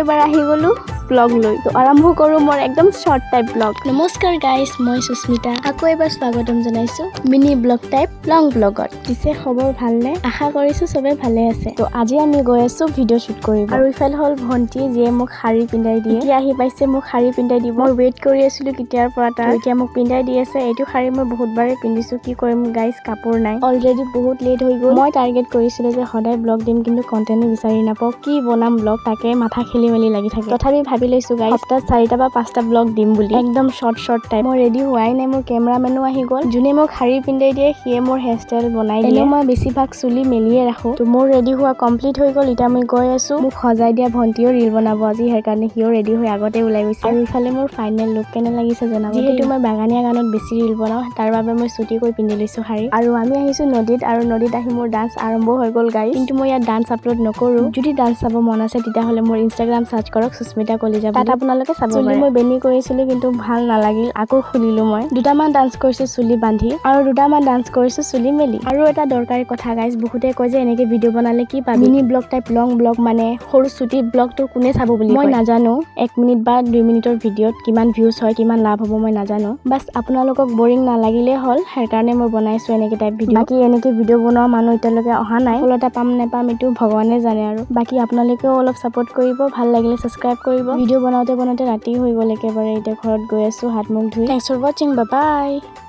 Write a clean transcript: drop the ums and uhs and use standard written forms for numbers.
এবাৰ আহি গ'লোঁ ব্লগ লৈ। তো আৰম্ভ কৰোঁ মোৰ একদম শ্বৰ্ট টাইপ ব্লগ। নমস্কাৰ গাইজ, মই সুস্মিতা, আকৌ এবাৰ স্বাগতম জনাইছোঁ মিনি ব্লগ টাইপ লং ব্লগত। পিছে খবৰ ভালনে? আশা কৰিছোঁ চবে ভালে আছে। তো আজি আমি গৈ আছোঁ ভিডিঅ' শ্বুট কৰিব আৰু ইফালে হ'ল ভণ্টি, যিয়ে মোক শাৰী পিন্ধাই দিয়ে। এতিয়া আহি পাইছে মোক শাৰী পিন্ধাই দিব। মই ৱেইট কৰি আছিলোঁ কেতিয়াৰ পৰা তাৰ। এতিয়া মোক পিন্ধাই দি আছে। এইটো শাৰী মই বহুতবাৰেই পিন্ধিছোঁ। কি কৰিম গাইজ, কাপোৰ নাই। অলৰেডি বহুত লেট হৈ গ'ল। মই টাৰ্গেট কৰিছিলোঁ যে সদায় ব্লগ দিম, কিন্তু কণ্টেণ্টো বিচাৰি নাপাওঁ। কি বনাম ব্লগ, তাকে মাথা খেলি মেলি লাগি থাকে। তথাপি ভাবি লৈছোঁ গাইজ, সপ্তাহত চাৰিটা বা পাঁচটা ব্লগ দিম বুলি, একদম শ্বৰ্ট শ্বৰ্ট টাইপ। মই ৰেডি হোৱাই নাই, মোৰ কেমেৰামেনো আহি গ'ল। যোনে মোক শাৰী পিন্ধাই দিয়ে, সিয়ে মোৰ হেয়াৰ ষ্টাইল বনাই দিয়ে। এনেও মই বেছিভাগ চুলি মেলিয়ে ৰাখোঁ। তো মোৰ ৰেডি হোৱা কমপ্লিট হৈ গ'ল। এতিয়া মই গৈ আছোঁ। মোক সজাই দিয়া ভণ্টিও ৰিল বনাব আজি, সেইকাৰণে সিও ৰেডি হৈ আগতে ওলাই গৈছে। আৰু ইফালে মোৰ ফাইনেল লুক কেনে লাগিছে জনাব। যিহেতু মই বাগানীয়া গানত বেছি ৰিল বনাওঁ, তাৰ বাবে মই চুটিকৈ পিন্ধি লৈছোঁ শাৰী। আৰু আমি আহিছোঁ নদীত আৰু নদীত আহি মোৰ ডান্স আৰম্ভ হৈ গ'ল গাইজ। কিন্তু মই ইয়াত ডান্স আপলোড নকৰোঁ। যদি ডান্স চাব মন আছে, তেতিয়াহ'লে মোৰ ইনষ্টাগ্ৰাম চাৰ্চ কৰক সুস্মিতা কলিজা, তাত আপোনালোকে চাব চুলি পাৰে। মই বেনি কৰিছিলোঁ, কিন্তু ভাল নালাগিল, আকৌ খুলিলোঁ। মই দুটামান ডান্স কৰিছোঁ চুলি বান্ধি আৰু দুটামান ডান্স কৰিছোঁ চুলি মেলি। আৰু এটা দৰকাৰী কথা গাইজ, বহুতে কয় যে এনেকে ভিডিঅ' বনালে কি পাবি, mini blog type লং ব্লগ মানে সৰু চুটি ব্লগটো কোনে চাব বুলি। মই নাজানো 1 মিনিট বা 2 মিনিটৰ ভিডিঅ'ত কিমান ভিউজ হয়, কিমান লাভ হ'ব, মই নাজানো। বাছ আপোনালোকক বৰিং নালাগিলেই হ'ল, সেইকাৰণে মই বনাইছোঁ এনেকে টাইপ ভিডিঅ'। বাকী এনেকে ভিডিঅ' বনোৱা মানুহ এতিয়ালৈকে অহা নাই। সফলতা পাম নাপাম, এইটো ভগৱানে জানে। আৰু বাকী আপোনালোকেও অলপ ছাপোৰ্ট কৰিব, ভাল লাগিলে ছাবস্ক্ৰাইব কৰিব। ভিডিঅ' বনাওঁতে বনাওঁতে ৰাতি হৈ গ'ল একেবাৰে। এতিয়া ঘৰত গৈ আছোঁ হাত মুখ ধুই। Thanks for watching, bye.